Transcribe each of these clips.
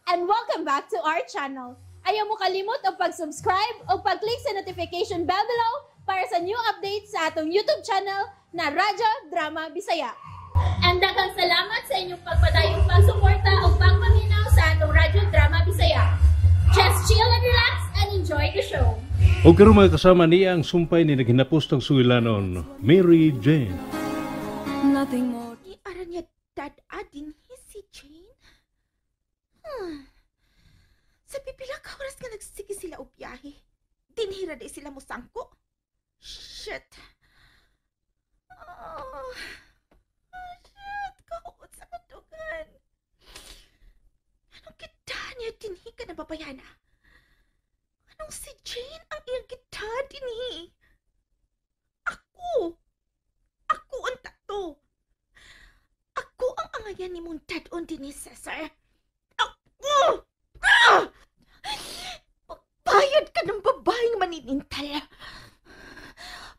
And welcome back to our channel. Ayaw mo kalimot og pag-subscribe o pag-click sa notification bell below para sa new updates sa atong YouTube channel na Radyo Drama Bisaya. And daghang salamat sa inyong pagpadayong pagsuporta o pagpaminaw sa atong Radyo Drama Bisaya. Just chill and relax and enjoy the show. O karon mga kasama niya ang sumpay ni naghinapos ng sugilanon, Mary Jane. Nothing more. Ara niya dad din si Jane? Sa pipila ka oras nga nagsige sila og biyahe. Dinhira di sila mosangko. Shit. Oh, shit. Kahuot sa katugan. Anong kita niya dinhi ka na babayana? Anong si Jane ang iyang kita dinhi? Ako! Ako ang tato. Ako ang angayan ni mong dad-on dinhi, Cesar. Ako! Ah! Magbayad ka ng babaeng maninintal.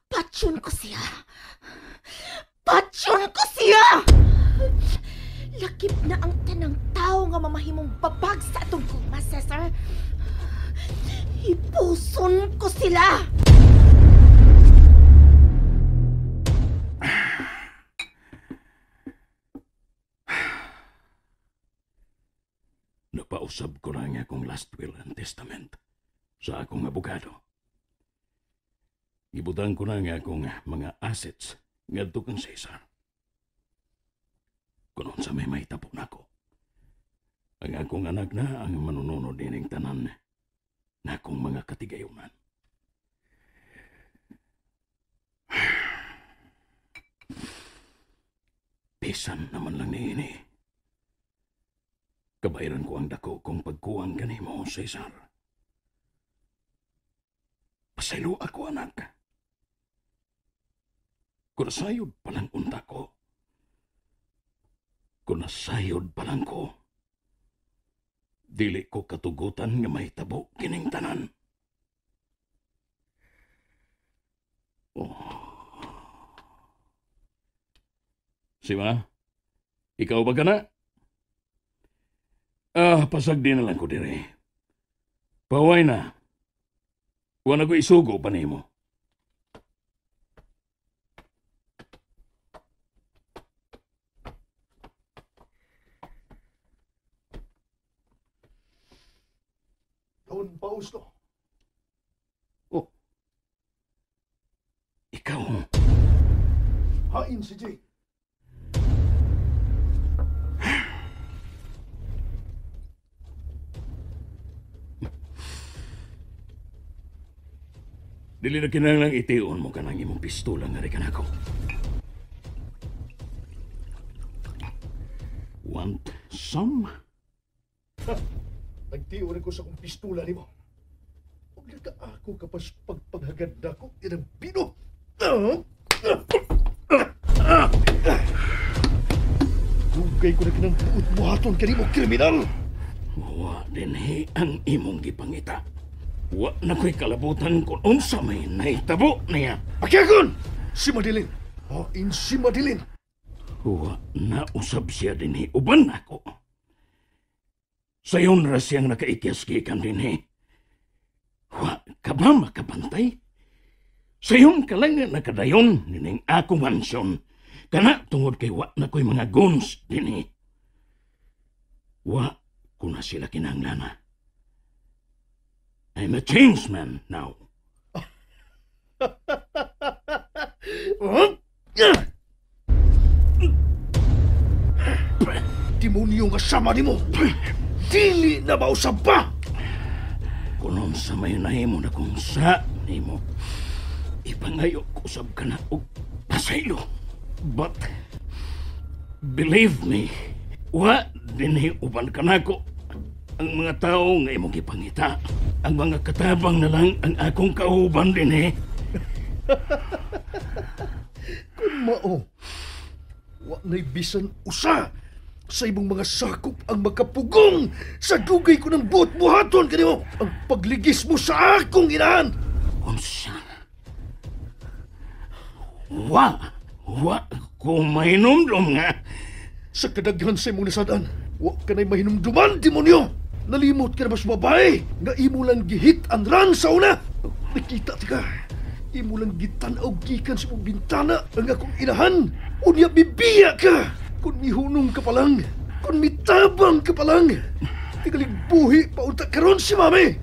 Patsyon ko siya. Patsyon ko siya! Lakip na ang tanang tao nga mamahimong babag sa atong gugma, Cesar. Ipuson ko sila! Napausab ko na nga akong last will and testament sa akong abogado. Gibutang ko na nga akong mga assets ngadto kang Cesar. Kunon sa may mahitabo nako. Ang akong anak na ang manununod nining tanan na akong mga katigayunan. Bisan naman lang niini. Kabayaran ko ang dako kong pagkuwang kanimo, Cesar. Pasaylo ako, anak. Kunasayod palang unta ko. Kunasayod palang ko. Dili ko katugutan nga mahitabo kining tanan. Oh. Sima, ikaw ba ka na? Ah, pasagdi na lang ko dire. Paway na. Wala ko isugo pa nimo. Don Fausto. Oh. Ikaw. Hain si Jay. Dili na kinahanglang itiun mo kanang imong pistola nga rin kanako. Want some? Ha! Nagtiyo rin ko sa akong pistola nimo. Huwag na ka ako kapas pagpaghagad na ko inang pino. Dugay ko na kinang buot buhaton kanimo, kriminal! Wa dinhi ang imong gipangita. Wa na ko'y kalabutan kung unsa may nahitabo niya. Pakiagon! Si Madeline! Hain si Madeline! Wa na usab siya dinhi uban nako. Sayon ra siyang nakaikyas gikan dinhi. Wa ka ba makabantay? Sayon ka lang nga nakadayon nining akong mansyon. Kana tungod kay wa na ko'y mga guns dinhi. Wa ko na sila kinahanglan. I'm a changed man now. Demonyo nga sama nimo. Dili na mausab pa. Kunon sa may nahimo na kung sa nimo. Ipangayo ko usab ka na og pasaylo. But believe me, wa dinhi uban ka nako. Ang mga tao nga imong gipangita, ang mga katabang na lang ang akong kauban din eh. Kung mao, wa na'y bisan usa sa imong mga sakop ang makapugong sa dugay ko ng buot buhaton kanimo ang pagligis mo sa akong inahan. Unsa? Wa ko mahinumdum nga. Sa kadaghan sa imong nasadaan, wa ka na'y mahinumduman, demonyo! Nalimot ka na ba sa babae? Nga imo lang gihit ang run sa una. Nakita ka. Imo lang gitanaw gikan sa mong bintana ang akong inahan. Unya bibiya ka. Kung mihunong ka pa lang, kung mitabang ka pa lang, tigalig buhi paunta karon si mami.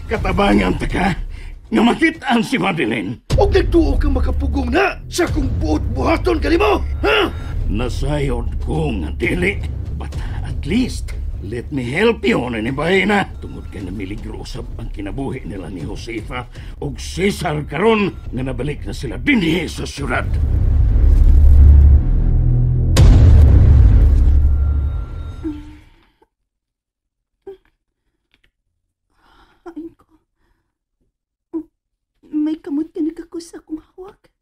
Katabangan ta ka nga makit-an si Madeline. Og nagtuo kang makapugong na sa akong buot buhaton kanimo, ha? Nasayod ko nga dili, but at least let me help you ni Bahina. Tungod kay namiligro usab ang kinabuhi nila ni Josefa og Cesar karon nga nabalik na sila dinhi sa syudad. Hain ko. May kamot ka nagkakus sa akong hawak.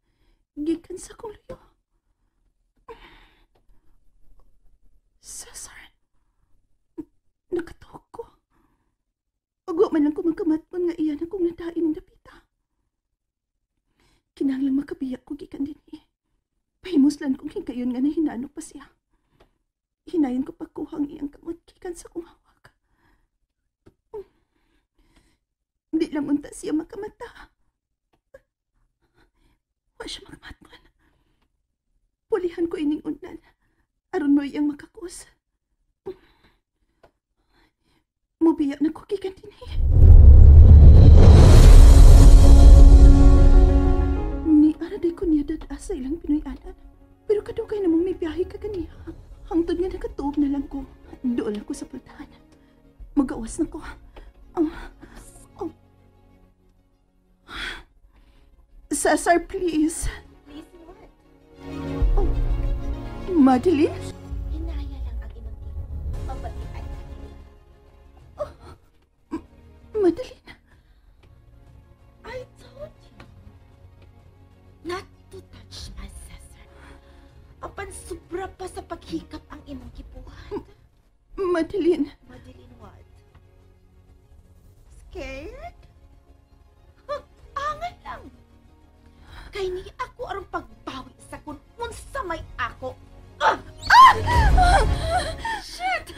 Gikan sa akong luyo. Cesar, nakatuog ko. Ugo man lang ko magkamatpon nga iyan akong nadain ng dapita. Kinahanglang makabiyak ko gikan din eh. Pahimuslan kong hingkayon nga nahinanok pa siya. Hinayon ko pagkuha ang iyang kamot gikan sa akong hawak. Hindi lang unta siya makamata. Wa siya makamatpon. Pulihan ko ining unan. Aron mo iyang makakus. Mubiya na ko gikan din eh. Ni araday ko niya dada sa ilang Pinoy-anan. Pero kadugay namang may biyahe ka ganiha. Hangtod nga nakatuog na lang ko. Doon lang ko sa pultahan. Magawas na ko. Oh. Cesar, please. Please what? Oh, Madeline? Hinaya lang ang imong timo. Pabalian. Oh, Madeline? I told you not to touch my Cesar. Apan sobra pa sa paghikap ang imong gibuhat. Madeline. Madeline what? Scared? Huh, angan lang. Kay ni ako arong pagbawi sa kung unsa may ako. Ah! Ah! Shit!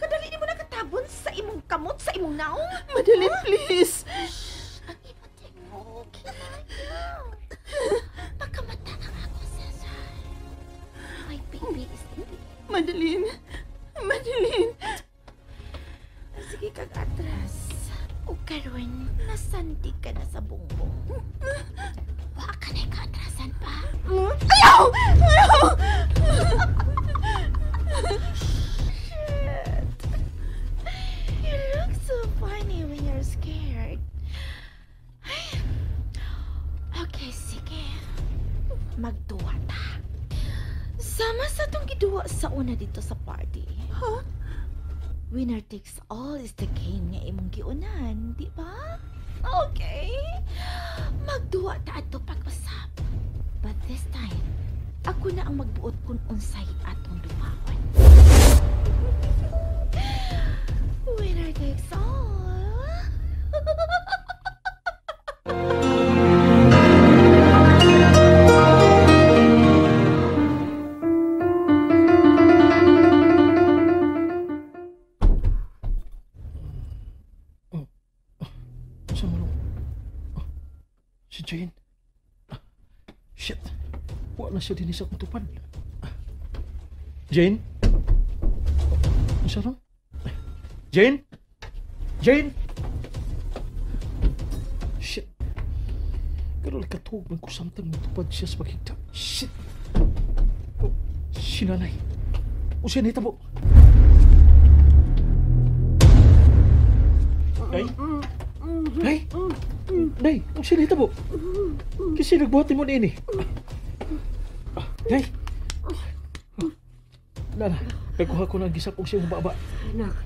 Kadali ni mo nakatabon sa imong kamot, sa imong naong. Madeline, huh? Please! Shh! Ang imong tingog. Hinaya. Pagkamata ang ako, Cesar. My baby is dead. Madeline! Madeline! Sige kag atras. O karon, nasandig ka na sa bongbong. Wa ka na kaatrasan pa. Ayaw! Ayaw! Shit! You look so funny when you're scared. Ay. Okay, sige. Magduwa ta. Sama sa tong giduwa sa una dito sa party. Huh? Winner takes all is the game nga imong giunan, di ba? Okay. Magduwa ta ato pag-usap. But this time, ako na ang magbuot kung unsay atong duwaon. Winner takes all. Si Jane. Shit. Wala siya din sa akong tupad. Jane? Ano ron? Jane? Jane? Shit. Pero nakatuog man ko samtang matupad siya sa paghigta. Shit. Oh, sinanay. O siya nahitabo. Day? Day? Day, kung siya nahitabo. Kasi nagbuhatin mo niini. Day! Nana, nagkuha ko ng gisap kong siyang baba.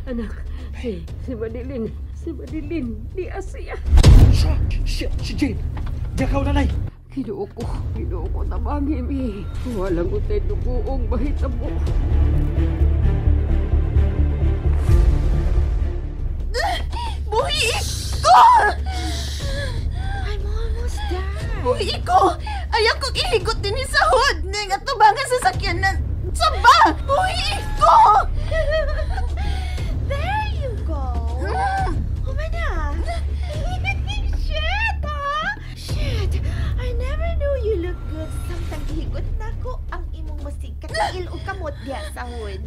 Anak, si Madeline, di Asia. Siya, si Jane. Diya nanay. Ginoo ko tabangi mi. Walang utay dugoong mahitabo. Buhi ko! I'm almost done. Buhi ko! Ayaw kong ihigot din sa hood ng atubangan sa sakyanan. Saba! Buhi ko! tiil ug kamot diha sa hood.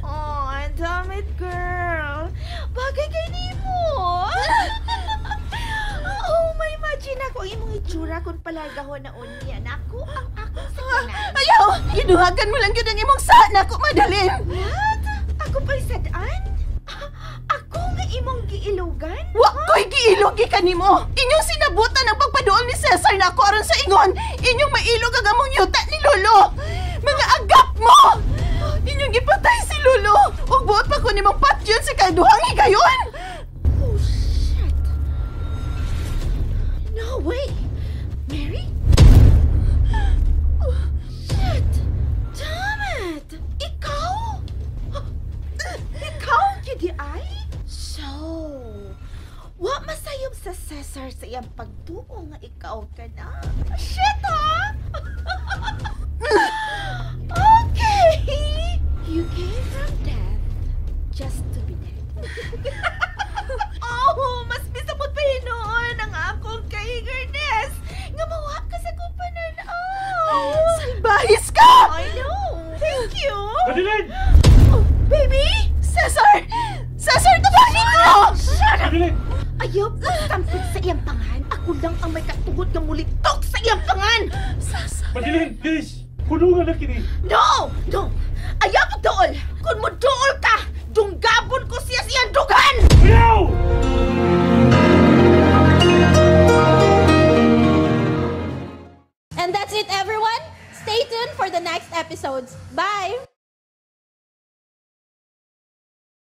Oh, damn it, girl. Bagay kay nimo. Oh, may imagine ako ang imong itsura kung palargahon na unya. Nako ang akong sakyanan. Ayaw! Giduhagan mo lang yun ang imong sa nako, Madeline! What? Ako pa'y sadaan? Ako nga imong giilugan? Wa ko'y giilog gikan nimo! Inyong sinabutan ang pagpaduol ni Cesar nako aron sa ingon! Inyong mailog ang among yuta ni Lolo! Mga agap mo! Inyong gipatay si Lolo! Ug buot pa ko nimong patyon sa kaduhang higayon! Oh, shit! No way! Mary? Shit! Damn it! Ikaw? Ikaw ang QDI? So, wa masayop sa Cesar sa iyang pagtuo nga ikaw ka na. Shit, ha? Okay! You came from death just to be dead. Oh, mas misapot pa hinuon ang akong ka-eagerness nga mawa ka sa akong pananaw. Salbahis ka! I know. Thank you. Madeline! Oh, baby! Cesar! Cesar, tabangin ko! Shut up! Madeline! Ayaw pagsampit sa iyang pangan. Ako lang ang may katugot nga mulitok sa iyang pangan. Cesar! Madeline, please! Kulungan na kini! No!